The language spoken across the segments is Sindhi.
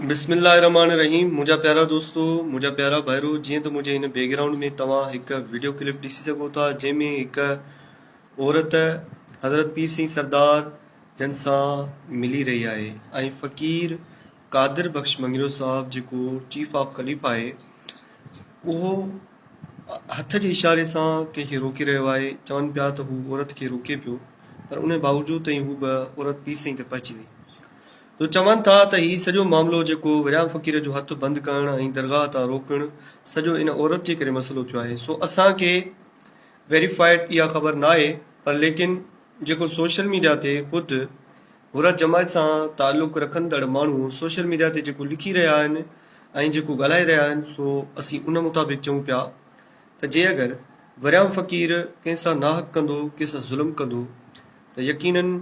بسم الله الرحمٰن الرحيم منهنجا پيارا دوستو منهنجا پيارا ڀائرو جيئن ته منهنجي هن بيڪ گرائونڊ ۾ توهان هڪ وڊيو ڪلپ ڏسي سگهو ٿا جنهن ۾ هڪ عورت حضرت پير سائين سردار جن سان ملي رهي آهي ۽ فقير قادر بخش مڱريو صاحب جيڪو چيف آف خليفه آهي اهو هٿ جي اشاري سان ڪنهن کي روڪي رهيو آهي چون پيا ته هو عورت کي روڪي پيو پر ان باوجود تائين هو به عورت پير سائين تي پهچي وئي سو چون ٿا ته هي سڄو معاملو جيڪو وريام فقير جو هٿ بند ڪرڻ ۽ درگاهه تان روڪڻ سڄو ان عورت جي ڪري مسئلو ٿيو آهي سو اسان کي ويريفائيڊ اها خبر ناهي پر ليڪن جيڪو سوشل ميڊيا تي خود حر جماعت سان تعلق رکندڙ ماڻهو سوشل ميڊيا تي جيڪو لکي رهيا آهن ۽ جيڪو ڳالهائي رهيا آهن سو اسين ان مطابق چئون پيا ته جي اگر وريام فقير ڪنهن سان ناحق ڪندو ڪنهن سان ظلم ڪندو ته يقينن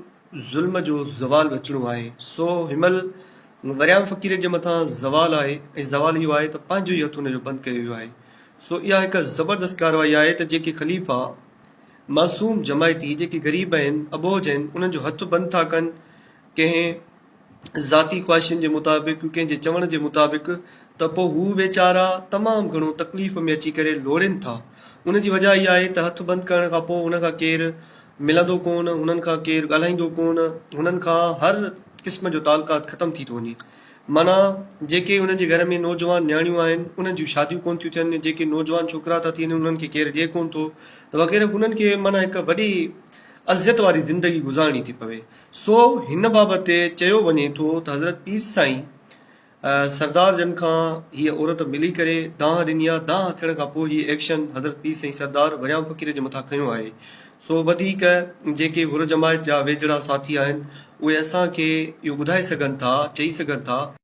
ظلم جو زوال به اچڻو آهي، سو هنمهل وريام فقير جي مٿان زوال آهي ۽ زوال اهو آهي ته پنهنجو ئي هٿ ان جو بند ڪيو ويو آهي، سو اها هڪ زبردست ڪارروائي آهي ته جيڪي خليفا معصوم جماعتي جيڪي غريب آهن، اٻوجهه آهن، انهن جو هٿ بند ٿا ڪن، ڪنهن ذاتي خواهشن جي مطابق، ڪنهن جي چوڻ جي مطابق ته پوء هو ويچارا تمام گهڻو تڪليف ۾ اچي ڪري لوڙين ٿا. ان جي وجهه اها آهي ته هٿ بند ڪرڻ کان پوء هن کان ڪير ملندو ڪونه، هنن کان ڪير ڳالهائيندو ڪونه، هنن کان هر قسم جو تعلقات ختم ٿي ٿو وڃي. معنيٰ جيڪي انهن جي گهر ۾ نوجوان نياڻيون آهن، انهن جون شاديون ڪونه ٿيون ٿين، جيڪي نوجوان ڇوڪرا ٿا ٿين انهن کي ڪير ڏئي ڪونه ٿو ته وغيره هنن کي معنيٰ هڪ وڏي اذيت واري زندگي گذارڻي ٿي پوي. سو هن بابت چيو وڃي ٿو ته حضرت پير سائين سردار جن کان هيء عورت ملي ڪري دانهن ڏني آ، دانهن ٿيڻ کان پوء هي ايڪشن حضرت پير سائين سردار وريام فقير جي مٿان کنيو آهي. سو وڌيڪ جيڪي حر جماعت جا ويجهڙا ساٿي آهن اهي اسان کي اهو ٻڌائي سگهن ٿا، چئي سگهن ٿا.